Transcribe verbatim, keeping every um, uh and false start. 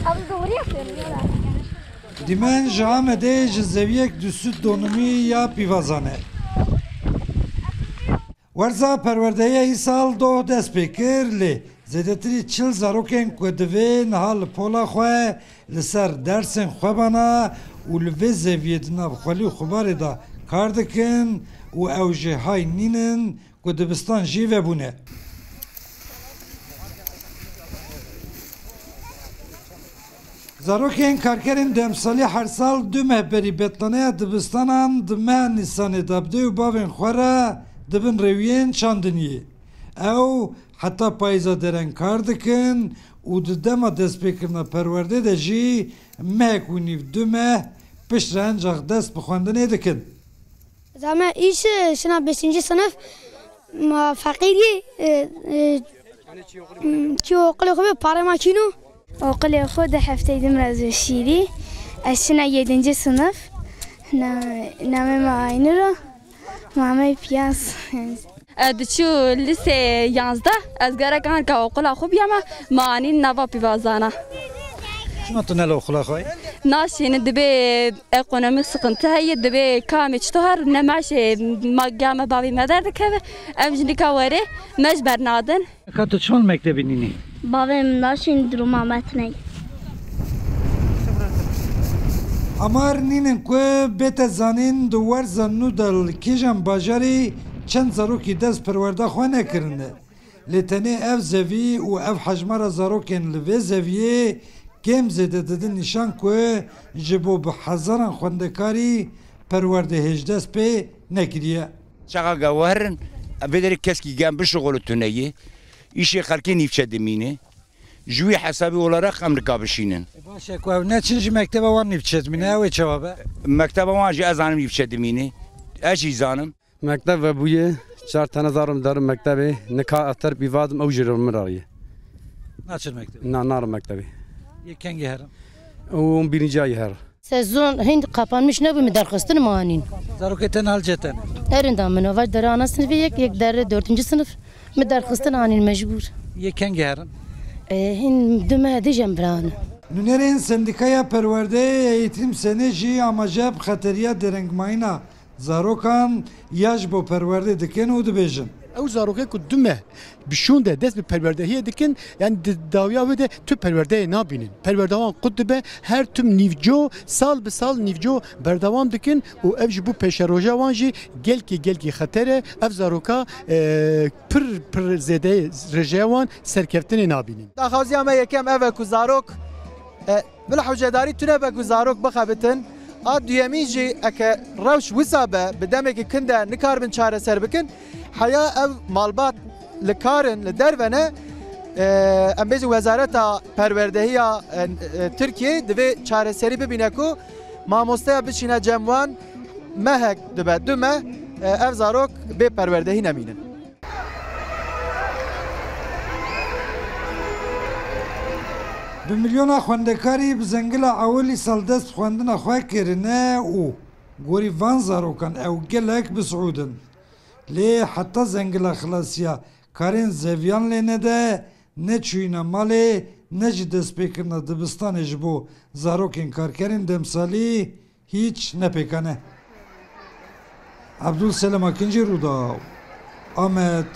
Abi doğru yapıyorum diyorlar. Dîmen ji Amedê ji zeviyek du sed donimî ya pîvazan e. Werza perwerdehiya îsal doh dest pê kir, lê zêdetirî çil zarokên ku divê niha li pola xwe li ser dersên xwe bana û li vê zeviyê di nav xwelî û xubarê de kar dikin û ew jê hay nînin ku dibistan jî vebûne. Zarokên karkerên demsalî her sal du meh berî betlaneya dibistanan di meha Nîsanê de bi dê û bavên xwe re dibin rêwiyên çandiniyê. Ew heta payîza dereng kar dikin û di dema destpêkirina perwerdê de jî mehek û nîv, du meh piştre encax dest bi xwendinê dikin. Zame îş, e, şina beşinci sınıf, ma feqîrî, e, e, m, çi okulê xwe be, pare ma çîno. Okulê xwe di hefteyê din re zû şîrî. Ez şina yedinci sınıf. Na-, namê me Aynur o. Ma me piyaz. Ez diçû lîsê yanzdeh, ez gerek anka oqula xwe biyama, ma anîn nava pîvazana. Çima tu ne li oqula xwe yî? Naşînin, dibê ekonomîk sıkıntı heye, dibê kamê çito her ne meşê ma game bavî me derdikeve, em jî nika werê me ji bernadin. Ka tu çima li mektebê nînî? Bavê min naşîn, duruma me tune ye. Amar nînin ku bête zanîn di werza nû de li kîjan bajarî çend zarokî dest perwerda xwe nekirine. Lê tenê ev zevî û ev hejmara zarokên li vê zeviyê kêm zêde didin nîşan ku ji bo bi hezaran xwendekarî perwerdehêj dest pê nekiriye. Çaxa gewerin, vê derê keskî gem bişixulu tune ye. Îşê xelkê nîvçe dimîne. Ji wî hesabî olarak em nika bişînin. E, baş e ku ew neçin ji mekteba wan nîvçe dimîne, ew ê çawa be? Mekteba wan jî ez zanim nîvçe dimîne. Ez jî zanim. Mekteb vebûye, çar tane zarim derim mektebê. Nika ez ter pîvadim, ew jî li min re ye. Naçin mektebê? Na, narim mektebê. Yê kengî herin? Û on birinci ayı her. Sezon hind kapanmış nebû, min derxistin mi anîn. Zarokê te nal ceten? Erinda min o, vaş dere ana sınıfı yek, yek dere dördüncü sınıf. Mi derxistin anîn mecbur. Yê kengî herin? E, hin du meh dijem biran. Nûnerên Sendîkaya Perwerdeyê Eğitim Senê jî amaje bi xeteriya derengmayîna zarokan ya ji bo perwerdê dikin û dibêjin. Ew zarokê ku du meh bi şûn de dest bi perwerdehiyê dikin, yani di dawiya wê de tu perwerdeyê nabînin. Perwerda wan qut dibe, her tim nîvco, sal bi sal nîvco berdewam dikin û ev ji bo pêşeroja wan jî gelkî, gelkî xeter e. Ev zaroka, e, pir, pir zêde rêjeya wan serkeftinê nabînin. Daxwaziya me yekem ev e ku zarok, e, bila hewcedarî tune be ku zarok bixebitin. A duyemîn jî eke rewş wisa be, bi demekî kin de nikaribin çareser bikin, heya ev malbat li kar in, li derve ne, e, em bêjin Wezareta Perwerdehiya, e, e, Tirkiyê divê çareserî bibîne ku mamosteya bişîne cem wan, mehek dibe, du meh, e, ev zarok bê perwerdehî nemînin. Bi milyona xwendekarî bi zengila ewil îsal dest xwendina xwe kirine û gorî van zarokan ew gelek bi siûd in. Lê heta zengila xilasiya karên zeviyan lê nede, ne çûyîna malê, ne jî destpêkirina dibistanê ji bo zarokên karkerên demsalî, hîç nepêkane. Abdul Selim Akinci, Rûdaw, Amed.